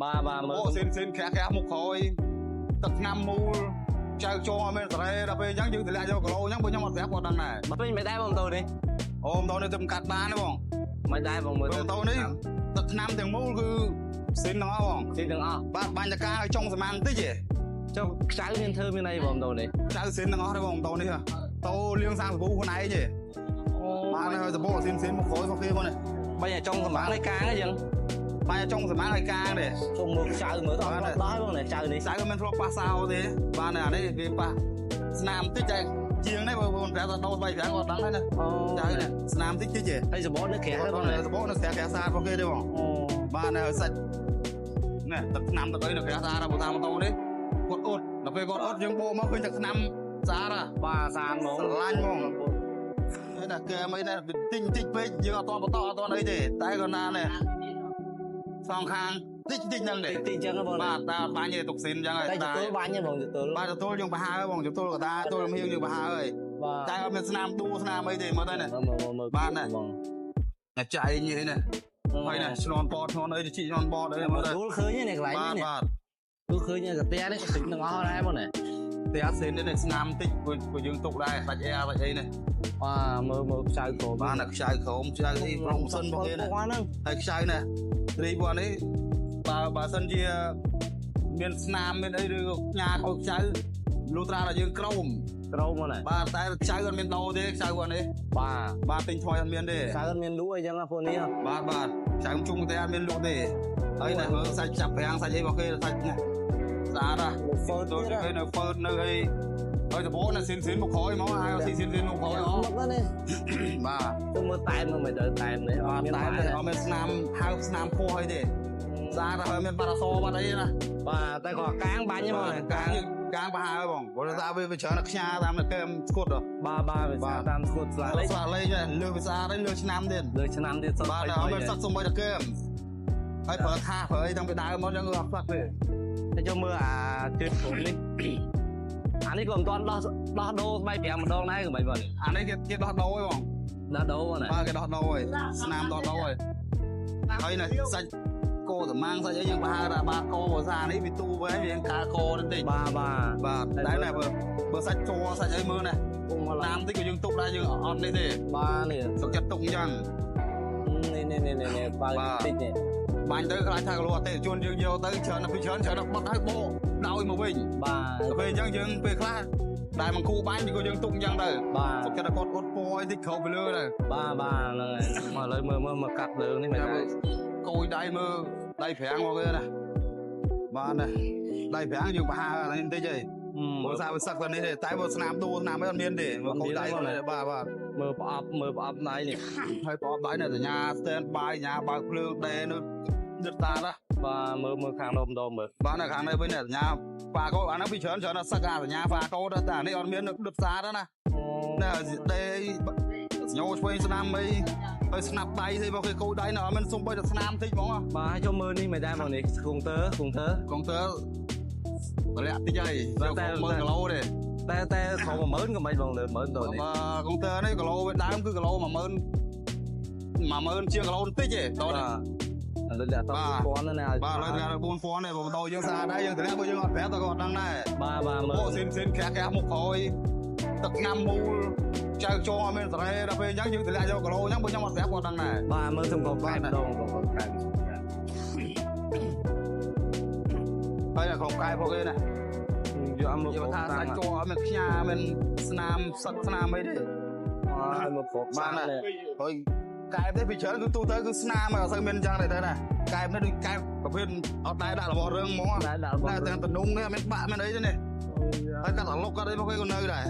បាទបាទមើល អូស៊ីនស៊ីនក្រាស់ក្រាស់មុខក្រោយទឹកថ្នាំមូលចៅចងអត់មានសារ៉េដល់ពេលអញ្ចឹងយើងតម្លាក់យកគីឡូអញ្ចឹងបើខ្ញុំអត់ប្រាប់គាត់ដឹងដែរ បាទវិញមិនដែរបងម៉ូតូនេះ អូម៉ូតូនេះទៅកាត់បានទេបង មិនដែរបងមើល ម៉ូតូនេះទឹកថ្នាំទាំងមូលគឺស៊ីនទាំងអស់បង ស៊ីនទាំងអស់ បាទបាញ់តកាឲ្យចុងសមានតិចទេ ចុះខ្ចៅមានធ្វើមានអីបងម៉ូតូនេះ ខ្ចៅស៊ីនទាំងអស់ទេបងម៉ូតូនេះតូលៀងសាងសាប៊ូខ្លួនឯងទេ អូ បាទហើយសាប៊ូស៊ីនស៊ីនមកក្រោយមកគេបងនេះ បាញ់ឲ្យចុងសម្បាងឲ្យកាងអញ្ចឹង បាញ់ឲ្យចុងសម្បាងឲ្យកាងទេ ចុងមើលខ្ចៅមើលទៅអត់ដោះបងនេះខ្ចៅនេះ ខ្ចៅក៏មិនធ្លាប់ប៉ះសោទេបាទអានេះវាប៉ះស្នាមតិចតែជាងនេះបើបងប្រាប់ថាដោស្បែកប្រាំងគាត់ដឹងហើយណា អូ ចៅនេះស្នាមតិចតិចទេ ហើយសបកនៅក្រាស់បង សបកនៅក្រាស់ក្រាស់សារបស់គេទេបង អូ បាទនៅសាច់នេះទឹកថ្នាំទឹកអីនៅក្រាស់សាដល់តាមម៉ូតូនេះគាត់អត់ដល់ពេលគាត់អត់យើងបោមកឃើញទឹកថ្នាំស្អាត បាទស្អាតហ្មង ស្រឡាញ់ហ្មងហើយណាកែមិនណាតិចតិចពេកយើងអត់តបន្តអត់តអីទេតែក៏ណានេះសងខាងតិចតិចហ្នឹងទេ តិចតិចចឹងបង បាទតាបាញ់ទេទុកស៊ីនចឹងហើយ តែទទួលបាញ់ទេបងទទួល បាទទទួលយើងប្រហើបងទទួលកតាទទួលមៀងយើងប្រហើហើយ បាទ តែអត់មានស្នាមដួស្នាមអីទេមើលទៅណា មើលមើល បាទណា បង ណាចៃនេះណាហើយណាឆ្លនពតឆ្លនអីជីឆ្លនពតអីមើលទៅ ទូលឃើញនេះកន្លែង នេះ បាទបាទ ទូលឃើញកាផ្ទះនេះក៏ទិញទាំងអស់ដែរបងណា តែអត់សេននេះស្នាមតិចព្រោះយើងទុកដែរសាច់អែសាច់អីនេះ បាទមើលមើលខ្ចៅក្រោម បាទណាខ្ចៅក្រោមខ្ចៅអីប្រុងសិនរបស់គេណា ហ្នឹង ហើយខ្ចៅណារីពួកនេះបើសិនជាមានស្នាមមានអីឬញ៉ាខូចខ្ចៅលុះត្រាតែយើងក្រោម ក្រោមហ្នឹង បាទតែខ្ចៅអត់មានដោទេខ្ចៅគាត់នេះ បាទ បាទទិញថ្មីអត់មានទេ ខ្ចៅអត់មានលក់អីចឹងណាពួកនេះ បាទបាទខ្ចៅជុំទេអត់មានលក់ទេហើយណាមើលសាច់ចាប់ប្រាំងសាច់អីរបស់គេសាច់ណាស្អាតណា ហ្វឺត ទៅ ទៀត គេនៅហ្វឺតនៅអីហើយដំបូងណាស៊ីនស៊ីនមកក្រោយមកហើយស៊ីស៊ីនស៊ីនមកក្រោយមក មកទៅនេះ បាទ ទៅមើលតែមមើលមិនទៅតែមនេះ អត់តែអត់មានស្នាមហើបស្នាមពោះអីទេស្អាតហើយមានបាត់អសបាត់អីណា បាទតែក៏កាងបាញ់ហ្មង កាងកាងប្រហើបងព្រោះថាវាច្រើនខ្ញាតាមកែមស្គត់ បាទបាទវាតាមស្គត់ស្លាលេ ស្លាលេលើវាស្អាតហើយលើឆ្នាំទៀត លើឆ្នាំទៀតសុទ្ធ បាទអត់មានសឹកសំបីតកែមហើយប្រើថាប្រើអីតាំងពីដើមមកចឹងគឺអត់ផ្លាក់ទេ តែចូលមើលអាជឿព្រំនេះអានេះក៏មិនទាន់ដោះដោះដូរស្បែកប្រាំម្ដងដែរក៏មិនបង អានេះគេគេដោះដូរហ៎បង ដោះដូរណា បាទគេដោះដូរហើយស្នាមដោះដូរហើយហើយណាសាច់គោតំាងសាច់អីយើងប្រហើថាបាទគោភាសានេះវាទូវិញវាកើកបន្តិច បាទបាទ បាទតែណាបើសាច់ជ័រសាច់អីមើលណា ពុំមក តាមតិចក៏យើងទុកដែរយើងអត់នេះទេ បាទនេះ សុកចិត្តទុកអញ្ចឹង នេះនេះនេះនេះបើតិចនេះ បាញ់ទៅខ្លាចថាគីឡូអតិជនយើងយកទៅច្រើនទៅច្រើនច្រើនដល់បត់ហើយបោកដោយមកវិញ បាទ ទៅពេលអញ្ចឹងយើងពេលខ្លះដែលមកគូបាញ់ក៏យើងទុកអញ្ចឹងទៅ បាទ សុកចិត្តតែគាត់អត់ពណ៌អីតិចក្រោបទៅលើទៅ បាទបាទហ្នឹងហើយមកឥឡូវមើលមើលមកកាត់លើនេះមិនដែរ កូយដៃមើលដៃប្រាំងមកគេណាបាទណាដៃប្រាំងយើងប្រហើអានេះបន្តិចហីព្រោះសារវាសឹកទៅនេះទេតែបើស្នាមដួស្នាមអីអត់មានទេមើលកូយដៃបាទបាទ មើលប្រអប់មើលប្រអប់ដៃនេះ ហើយប្រអប់ដៃនៅសញ្ញា stand by សញ្ញាបើកភ្លើងដេនៅដិតតាណា បាទមើលមើលខាងនោះម្ដងមើល បាទនៅខាងនេះវិញសញ្ញាហ្វាកូអាហ្នឹងពីច្រើនច្រើនសឹកអាសញ្ញាហ្វាកូទៅតែអានេះអត់មានដិតសារទេណាណែដេសញ្ញាឆ្វេងស្នាមអីហើយស្នាប់ដៃស្អីរបស់គេកូដៃនៅអត់មានសុំបីតែស្នាមតិចហ្មង បាទហើយចូលមើលនេះមិនដែរមកនេះកុងទ័រកុងទ័រ កុងទ័រតម្លាក់តិចហើយ តែ 10000គីឡូទេ តែតែត្រឹម10000ក៏មិនបងលើ10000ទៅនេះ បាទកុងទ័រនេះគីឡូវាដើមគឺគីឡូ10000 10000ជាងគីឡូបន្តិចទេតោះនេះ បាទឥឡូវដាក់ត4000ណា បាទឥឡូវគេ4000ទេបើបន្តយើងស្អាតដែរយើងតម្លាក់បើយើងអត់ប្រាប់តើក៏អត់ដឹងដែរ បាទបាទមើល អូស៊ីនស៊ីនក្រាស់ក្រាស់មុខក្រោយទឹកថ្នាំមូលចៅចងអត់មានសារ៉េដល់ពេលអញ្ចឹងយើងតម្លាក់យកគីឡូអញ្ចឹងបើខ្ញុំអត់ប្រាប់គាត់ដឹងដែរ បាទមើលសំកកែម្ដងកកែ ហើយក្រុមកែពួកគេណា យកអម យកថាសាច់ជ័រអត់មានខ្ញាមានស្នាមសឹកស្នាមអីទេ ហើយមើលប្រក បាទណាហើយកែបទេពីច្រើនគឺទូទៅគឺស្នាមអត់សូវមានអញ្ចឹងទេណាកែបនេះដូចកែបប្រភេទអត់ដែរដាក់របស់រឿងហ្មង តែដាក់ តែទាំងតំនុងនេះអត់មានបាក់មានអីទេនេះហើយកាត់អាលុកកាត់អីមកគេក៏នៅដែរ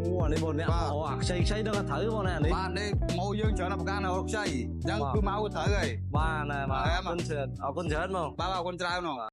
អូអានេះបងអ្នកអូអាខ្ចីខ្ចីដល់ត្រូវបងណានេះ បាទនេះមកយើងច្រើនប្រការនៅរកខ្ចីអញ្ចឹងគឺមកត្រូវហើយ បាទណាបាទអរគុណច្រើនអរគុណច្រើនបង បាទអរគុណច្រើនហ្មង